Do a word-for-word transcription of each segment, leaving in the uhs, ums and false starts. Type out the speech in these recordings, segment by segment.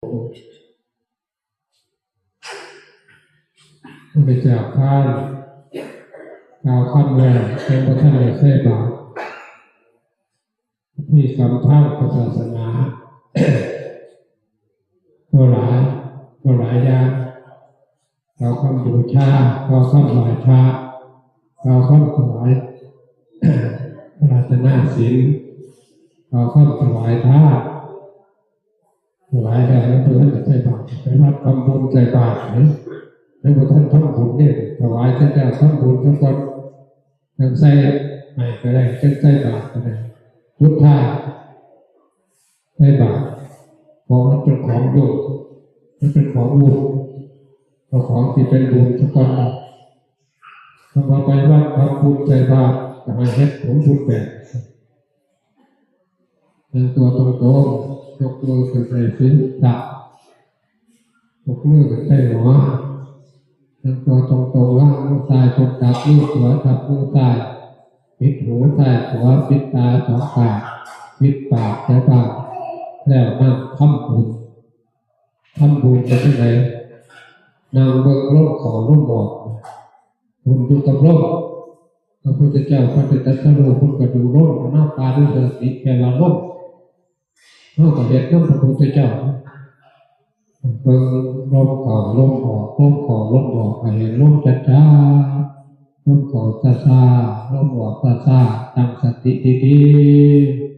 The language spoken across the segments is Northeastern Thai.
พระเจ้าพานกล่าวคำแล้วยังบ่ทันได้ใส่บาตรมีกำพังพระศาสนา บ่หลายบ่หลายอย่าง กล่าวคำบูชากล่าวคำไหว้พระกล่าวคำถวาย พระรัตนศีลกล่าวคำถวายทาน ถวายแล้วแล้วเพิ่นก็ใส่บาตรไปวัดทำบุญใส่บาตรนี่แล้วพอท่านทำบุญเนี่ยถวายท่านเจ้าทำบุญทุกคนจังใส่ให้ก็ได้จังใส่บาตรก็ได้พุทธาใส่บาตรเพราะมันเป็นของโยมมันเป็นของบุญเอาของที่เป็นบุญทุกคนทำมาไปวัดทำบุญใส่บาตรก็ให้เฮ็ดผลบุญแบบ แต่งตัวตรงๆ ยกมือขึ้นใส่ศีรษะยกมือขึ้นใส่หัวแต่งตัวตรงๆ วางมือซ้ายกดทับมือขวาทับมือซ้ายปิดหูซ้ายขวาปิดตาสองข้างปิดปากใส่ปากแล้วนั่งทำบุญทำบุญไปที่ไหนนั่งเบิ่งลมเข้าลมออกบุญอยู่กับลม พระพุทธเจ้าเพิ่นไปตรัสรู้เพิ่นก็ดูลมอนาปานสติแปลว่าลมเฮาก็เฮ็ดนำพระพุทธเจ้าเบิ่งลมเข้าลมออกลมเข้าลมออกให้เห็นลมชัดๆลมเข้าช้าๆลมออกช้าๆตั้งสติดีๆ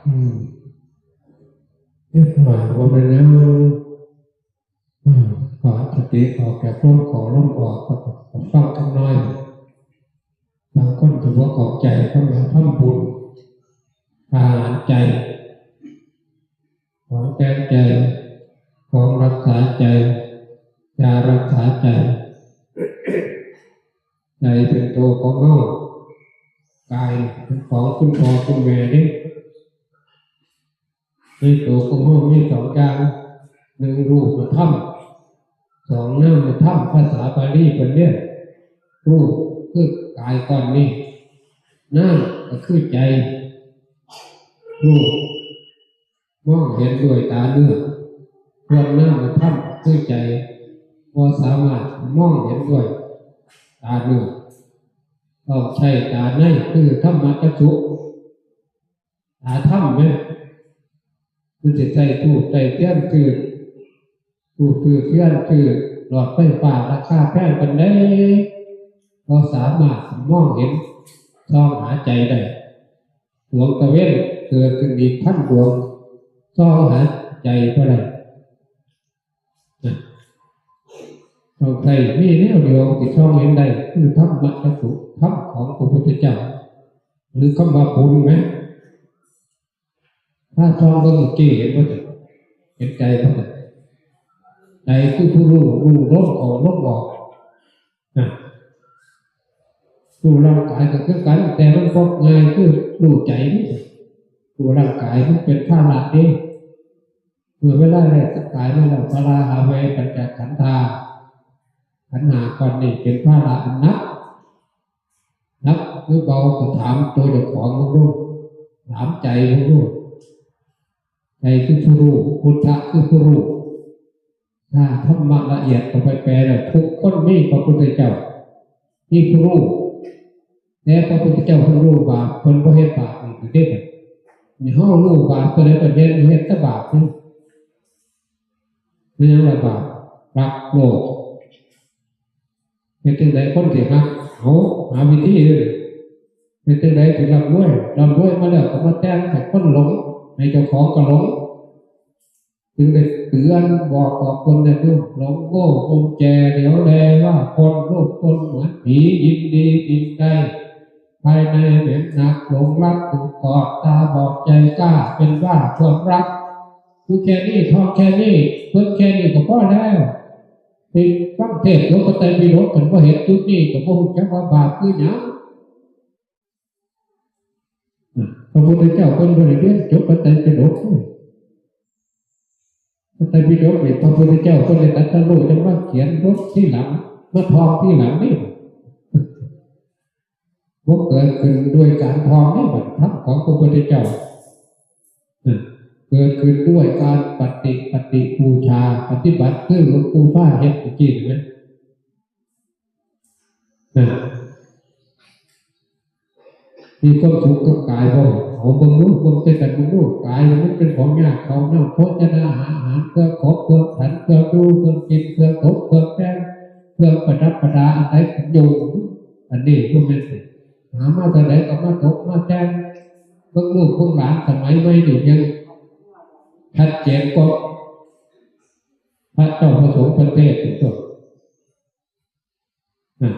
อืมเรียบร้อยว่าไปแล้วอืมขอสติออกจากลมเข้าลมออกก็ฟังคำน้อยบางคนถือว่าขอบใจก็มาทำบุญอาหารใจ ของแก้ใจของรักษาใจยารักษาใจใจเป็นตัวของเฮากายเป็นของคุณพ่อคุณแม่นี่ในตัวของเฮามีสองอย่างหนึ่งรูปธรรมสองนามธรรมภาษาบาลีเป็นเนี่ยรูปคือกายก้อนนี้นามก็คือใจรูป มองเห็นด้วยตาเนื้อส่วนนามธรรมคือใจบ่สามารถมองเห็นด้วยตาเนื้อต้องใช้ตาในคือธรรมจักขุตาธรรมเนี่ยมันจะใช้ธูปใช้เทียนคือธูปคือเทียนคือหลอดไฟฟ้าราคาแพงปานใดบ่สามารถมองเห็นส่องหาใจได้ ดวงตะเวนเกิดขึ้นอีกพันดวงส่องหาใจบ่ได้นะต้องใช้มีแนวเดียวที่ส่องเห็นได้คือธรรมะจักขุธรรมของพระพุทธเจ้า หรือคำว่าบุญไหมถ้าส่องเบิ่งเมื่อกี้เห็นบ่จ๊ะเห็นใจบ่จ๊ะใจคือผู้รู้รู้ลมเข้าลมออก นะรู้ร่างกายก็คือกันแต่มันพบง่ายคือรู้ใจนี่รู้ร่างกายมันเป็นภาระนี่เมื่อเวลาได้สังขารมาแล้วพาราหาเวปัญจขันธาขันธ์ห้าก้อนนี้เป็นภาระอันหนัก หนักหรือเบาก็ถามตัวเจ้าของมึงดู ถามใจมึงดู ใจคือผู้รู้ พุทธะคือผู้รู้ ถ้าธรรมะละเอียดเข้าไปแปลแล้ว ทุกคนมีพระพุทธเจ้า มีผู้รู้ แต่พระพุทธเจ้าเพิ่นรู้บาป เพิ่นบ่เฮ็ดบาปนี่ก็เด้ นี่เฮารู้บาปตัวใดก็เฮ็ด เฮ็ดแต่บาปนี่ เป็นหยังล่ะบาป รักโลภ เฮ็ดจั่งใดคนสิฮัก เอา หาวิธีเลย เฮ็ดจั่งใดสิร่ำรวย ร่ำรวยมาแล้วก็มาแต่งให้คนหลง ให้เจ้าของก็หลง จึงได้เตือนบอกต่อคนเนี่ย หลงโง่งมแก่เหลียวแลว่าคน รูปตนเหมือนผี ยินดีจริงใจ ภายในเหม็นหนัก หลงรักถูกกอด ตาบอดใจกล้า เป็นบ้าความรัก คือแค่นี้ ท่องแค่นี้ เพิ่งแค่นี้ก็พอแล้ว ไปฟังเทศน์หลวงพระไตรปิฎก คันบ่เห็นจุดนี้ก็บ่รู้จักว่าบาปคือหยัง พระพุทธเจ้าเพิ่นบ่ได้เรียนจบพระไตรปิฎก พระไตรปิฎกนี่พระพุทธเจ้าเพิ่นได้ตรัสรู้ จั่งมาเขียนลงทีหลัง มาท่องทีหลังนี่ บ่เกิดขึ้นด้วยการท่องนี่ บัดธรรมของพระพุทธเจ้า เกิดขึ้นด้วยการปฏิ ปฏิบูชา ปฏิบัติ คือหลวงปู่ฟ้าเฮ็ดเมื่อกี้เห็นไหม นะ มีความสุขกับกายบ่ เอาเบิ่งดู เบิ่งใส่กันเบิ่งดู กายมันเป็นของยาก เขานำโภชนาอาหาร เครื่องขบเครื่องฉัน เครื่องดู เครื่องกิน เครื่องตก เครื่องแต่ง เครื่องประดับประดา อันใดเป็นอยู่ อันนี้บ่แม่นสิ หามาแต่ใดก็มาตกมาแต่ง เบิ่งลูกเบิ่งหลานสมัยใหม่นี่ยังชัดเจนกว่าพระเจ้าพระสงฆ์เพิ่นเทศน์เป็นต้น นะ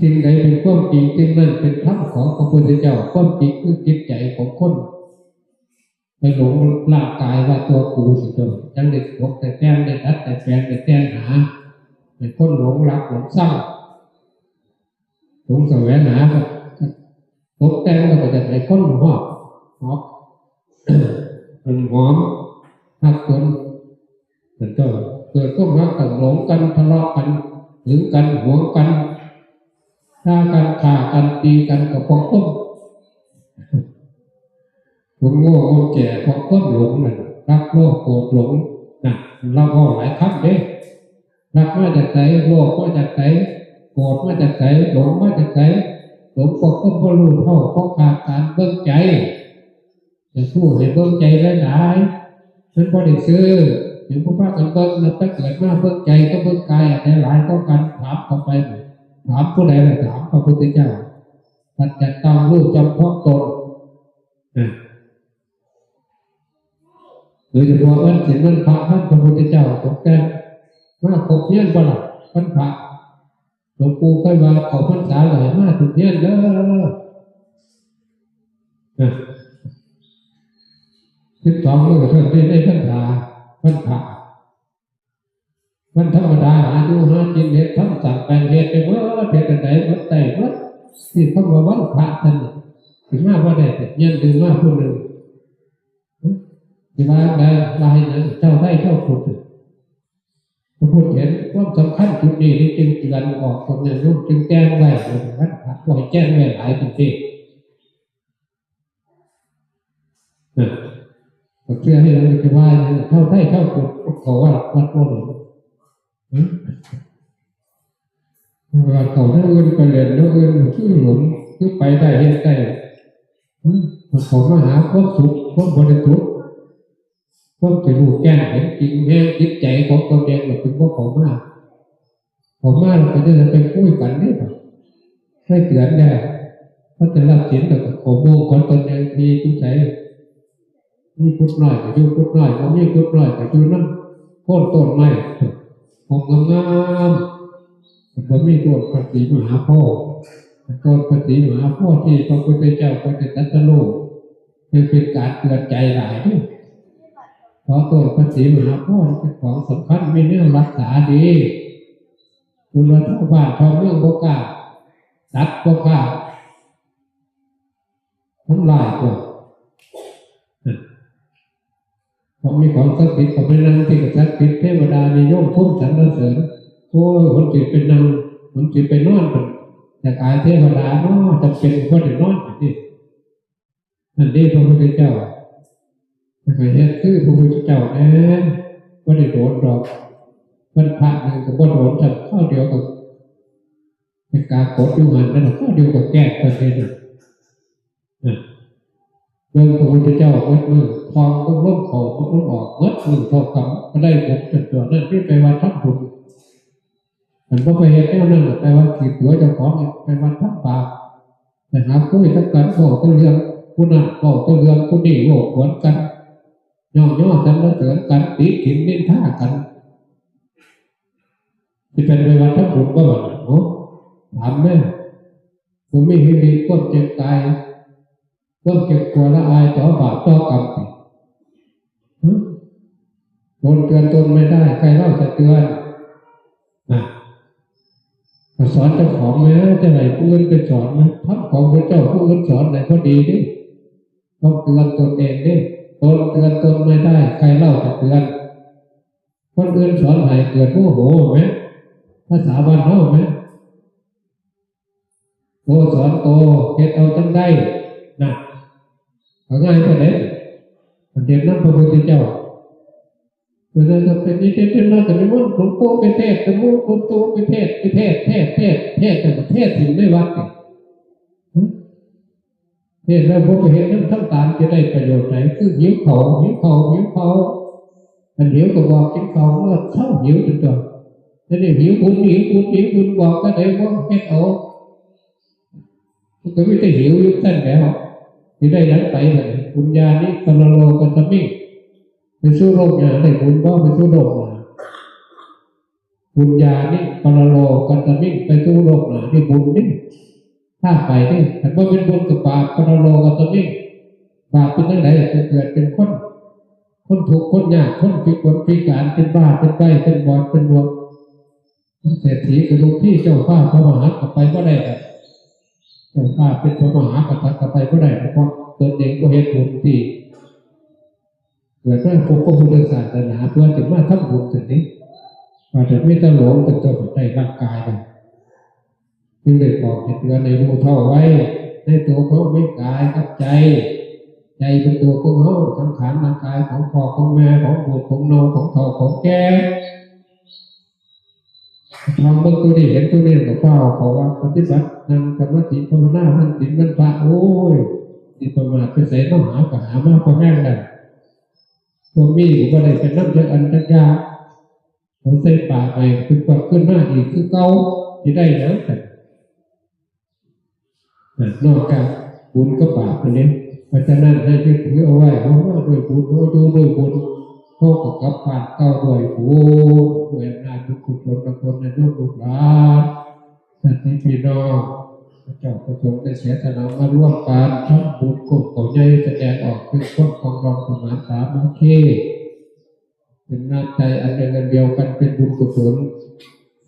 สิ่งใดเป็นความจริง สิ่งนั้นเป็นธรรมของพระพุทธเจ้า ความจริงคือจิตใจของคน ไปหลงร่างกายว่าตัวกูสิตน จั่งได้ตกแต่ง ได้ดัดแต่แปลง ได้แต่งหา เป็นคนหลงรักหลงชัง หลงแสวงหา ตกแต่งแล้วก็จะให้คนหอม หอม เป็นหอมฮักตน เป็นต้น เกิดความฮักกัน หลงกัน ทะเลาะกัน หึงกัน หวงกัน ฆ่ากัน ฆ่ากัน ตีกัน ก็เพราะความ คนโง่คนแก่ เพราะความหลงนั่น รักโลภโกรธหลง นะ เราเว้าหลายคำเด้ รักมาจากไส โลภมาจากไส โกรธมาจากไส หลงมาจากไส หลงเพราะความบ่รู้เท่า เพราะขาดการเบิ่งใจ จะสู้ให้เบิ่งใจหลายๆ มันบ่ได้ซื้อ ถึงบ่พากันเบิ่ง นับแต่เกิดมาเบิ่งใจกับเบิ่งกาย อันใดหลายกว่ากัน ถามเข้าไป ถามผู้ใดล่ะ ถามพระพุทธเจ้า ปัจจัตตัง รู้จำเพาะตน นะ โดยเฉพาะวันศีลวันพระ วันพระพุทธเจ้าตกแต่งมาครบเฮียนบ่ล่ะ วันพระ หลวงปู่เคยว่าเข้าพรรษาแล้วให้มาทุกเฮียนเด้อ นะ สิบสองมื้อเท่านั้นในพรรษา วันพระ วันธรรมดาหาอยู่หากิน เฮ็ดทำสร้างแปลง เฮ็ดไปเบิด เฮ็ดอันใดเบิดได้เบิด ที่คำว่าวันพระท่านน่ะ สิมาบ่ได้ แต่เฮียนดึงมาผู้หนึ่ง สิว่าได้ ว่าให้หยัง เจ้าไทยเจ้าพุทธ พระพุทธเห็นความสำคัญจุดนี้ นี่จึงเตือนออกพวกญาติโยม จึงแจ้งไว้ว่าวันพระ บ่ให้แจ้งไว้หลายจังซี่ นะ ก็เชื่อให้เราจะว่าเนี่ย เจ้าไทยเจ้าพุทธ เขาว่าวัดบ่หลวง ฮะ ว่าเขาแนวอื่นไปเล่นแนวอื่น คือหลง คือไปได้เฮ็ดได้ อืม เขามาหาความสุข ความบริสุทธิ์ ความสิรู้แจ้งเห็นจริงแห่งจิตใจของตนเอง ก็ถึงว่าเขามา เขามาแล้วก็จะไปคุยกันนี่ เคยเตือนแล้ว เพราะจะรับศีลแล้วก็เขาโมงของตนเอง มีผู้ใด มีกุฏิน้อยก็อยู่กุฏิน้อย บ่มีกุฏิน้อยก็อยู่นำโคนต้นไม้ ห้องงามๆ บ่มีต้นพระศรีมหาโพธิ์ ต้นพระศรีมหาโพธิ์ที่พระพุทธเจ้าเพิ่นได้ตรัสรู้ ยังเป็นการเตือนใจหลายเด้อ เพราะต้นพระศรีมหาโพธิ์เป็นของสำคัญ มีแนวรักษาดี อยู่แล้วชาวบ้านชาวเมืองบ่กล้าตัด บ่กล้าทำลายตัว เพราะมีของศักดิ์สิทธิ์ เขาไปนั่งที่ก็ศักดิ์สิทธิ์ เทวดานิยมชมสรรเสริญ โอ้ย คนสิไปนั่ง คนสิไปนอน อยากอายเทวดาเนาะ จำเป็นก็ได้นอนอยู่นี่ นั่นเด้พระพุทธเจ้า แต่ก็เฮ็ดคือพระพุทธเจ้าแน่ บ่ได้โดนดอก วันพระหนึ่งก็บ่โดน แต่คราวเดียวก็ไปกากฏอยู่หั่นนั่นน่ะ คราวเดียวก็แก้กันเลยน่ะ นะ เบิ่งพระพุทธเจ้าเบิดมื้อ ท่องเบิ่งลมเข้าลมออกเบิดมื้อเท่ากัน ก็ได้บุญเป็นตัวนั่นที่ไปวัดทำบุญ มันบ่ไปเฮ็ดแนวนั้นน่ะ ไปวัดขี้ตั๋วเจ้าของ ไปวัดทำบาป ไปหาคุยกับกัน เว้าแต่เรื่องผู้นั้น เว้าแต่เรื่องผู้นี้ เว้าขวนกัน ย่องย่อสรรเสริญกัน ติฉินนินทากัน สิเป็นไปวัดทำบุญบ่บัดนี้ โอ้ ถามแม่ บ่มีฮิริ ความเจ็บตาย ความเจ็บปวดละอายต่อบาปต่อกรรมติ ฮะ ตนเตือนตนไม่ได้ ใครเล่าจะเตือน นะ ก็สอนเจ้าของแม่ จะให้ผู้อื่นไปสอนนะ ทำของพระเจ้าผู้อื่นสอนไหนพอดีเด้ ต้องเตือนตนเองเด้ ตนเตือนตนไม่ได้ ใครเล่าจะเตือน คนอื่นสอนให้เกิดโมโหไหม ภาษาบ้านเฮาไหม โตสอนโต เฮ็ดเอาจั่งใด นะ ก็ง่ายเท่านั้น มันเห็นนำพระพุทธเจ้า เวลาจะเป็นนิเทศน์เป็นมาแต่ไม่ว่าหลวงปู่ไปเทศน์ หลวงปู่ไปเทศน์ ไปเทศน์ เทศน์ เทศน์ เทศน์ แต่เทศน์ถึงในวัดเนี่ย เทศน์แล้วบ่ไปเฮ็ดนำทำตามจะได้ประโยชน์ใด คือหิวข้าว หิวข้าว หิวข้าว อันหิวก็บอกกินข้าว เมื่อเช้าหิวจนตัว แล้วนี่หิวบุญ หิวบุญ หิวบุญ บอกก็ได้บ่เฮ็ดเอา มันก็มีแต่หิวอยู่ซั่นแหล้ว สิได้หยังไปบัดนี้ ปุญญานิ ปรโลกัสสมิง ไปสู่โลกหน้าได้บุญบ่ ไปสู่โลกหน้า ปุญญานิ ปรโลกัสสมิง ไปสู่โลกหน้านี่บุญนี่ ถ้าไปนี่ คันบ่เป็นบุญก็บาป ปรโลกัสสมิง บาปเป็นจั่งใด ไปเกิดเป็นคน คนทุกข์คนยาก คนพิกลพิการ เป็นบ้าเป็นใบ้ เป็นบอดเป็นหนวก เศรษฐีก็ลุกที่ เจ้าฟ้าพระมหากษัตริย์ก็ไปบ่ได้ดอก เจ้าฟ้าเป็นพระมหากษัตริย์ก็ไปบ่ได้ เพราะตนเองบ่เฮ็ดบุญที่ เกิดมาพบพระพุทธศาสนา เพื่อจะมาทำบุญซั่นนี้ ว่าจะมีแต่หลงเป็นตัวเป็นได้ร่างกายนั่น จึงได้บอกให้เตือนให้รู้เท่าไว้ ในตัวของเฮามีกายกับใจ ใจเป็นตัวของเฮา สังขารร่างกายของพ่อของแม่ ของบูดของเน่า ของเฒ่าของแก่ ทำเบิ่งตัวนี้เห็นตัวนี้ก็ฟ้าวเข้าวัดปฏิบัติ นั่งสมาธิภาวนา วันศีลวันพระ โอ้ย สิประมาทไปไสเนาะ หาก็หามาพอแฮงแล้ว บ่มีก็บ่ได้ไปนำจักอันจักอย่าง เขาใส่ปากให้ขึ้นกลับขึ้นมาอีกคือเก่า สิได้หยังซั่น นะ นอกจากบุญกับบาปอันนี้ เพราะฉะนั้นให้ยึดถือเอาไว้ เฮามาด้วยบุญ เฮาอยู่ด้วยบุญ เฮาก็กลับบ้านเก่าด้วยบุญ ด้วยอำนาจบุญกุศลของตนในลูกหลาน ญาติพี่น้อง พระเจ้าประสงค์ได้เสียสละมาร่วมกันทำบุญกุศลใหญ่ แสดงออกถึงความปรองดองสมานสามัคคี เป็นน้ำใจอันหนึ่งอันเดียวกัน เป็นบุญกุศล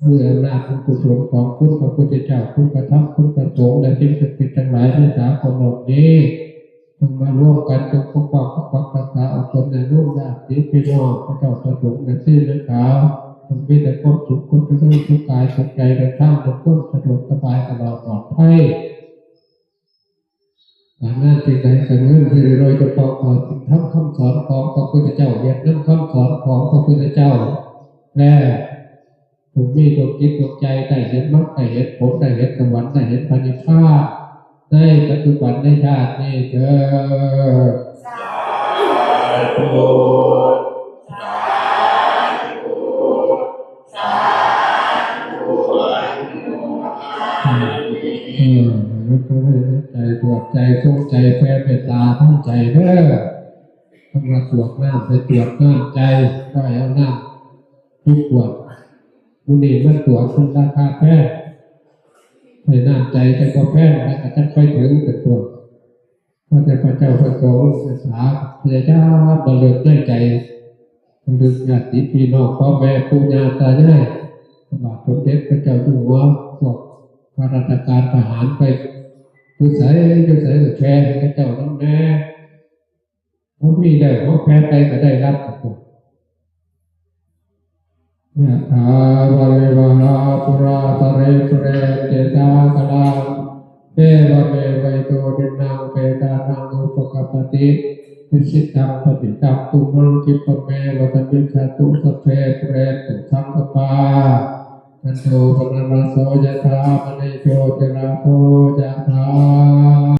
ด้วยอำนาจบุญกุศลของคุณพระพุทธเจ้า คุณพระธรรม คุณพระสงฆ์ และสิ่งศักดิ์สิทธิ์ทั้งหลายในสากลโลกนี้ จงมาร่วมกันจงปกป้องปกปักรักษาเอาตนในลูกหลานพี่น้อง พระเจ้าประสงค์ในที่นี้ขาว จงมีแต่ความสุขความเจริญสุขกายสุขใจ เดินทางด้วยความสะดวกสบายตลอดปลอดภัย การงานที่ใดการเงินที่โดยเฉพาะขอสิ่งทำคำสอนของพระพุทธเจ้า เรียนนำคำสอนของพระพุทธเจ้า และจงมีดวงจิตดวงใจได้เห็นมรรค ได้เห็นผล ได้เห็นสวรรค์ ได้เห็นพระนิพพาน ในปัจจุบันในชาตินี้เถิด สาธุ สาธุ สาธุ เออ ใจตรวจใจ ทรงใจ แผ่เมตตาทั้งใจเด้อ ทั้งมาตรวจน้ำ ไปตรวจน้ำใจ ก็ให้เอาน้ำทุกตรวจ มื้อนี้มาตรวจคนราคาแพง ให้น้ำใจจะบ่แพง แล้วก็จะไปถึงเป็นตัว พระเจ้า พระเจ้าพระสงฆ์ ศึกษา พยายามระลึกในใจ ระลึกญาติพี่น้อง พ่อแม่ปู่ย่าตายาย พระบาทสมเด็จพระเจ้าอยู่หัว พวกข้าราชการทหารไป อยู่ไส อยู่ไสก็แผ่ให้พระเจ้านำแน่ เขามีได้ เขาแผ่ไปก็ได้รับ ยะถาวาริวหาปุราปริปุเรนติสาคลัง เอวเมวะอิโตทินังเปตานังอุปกัปปติ วิชิตังปฏิตังตุมหังคิปะเมวะสมิชชาตุ สัพเพปุเรนตุสังกปา จันโทปนรสโสยะถามณีโชติราโสยะถา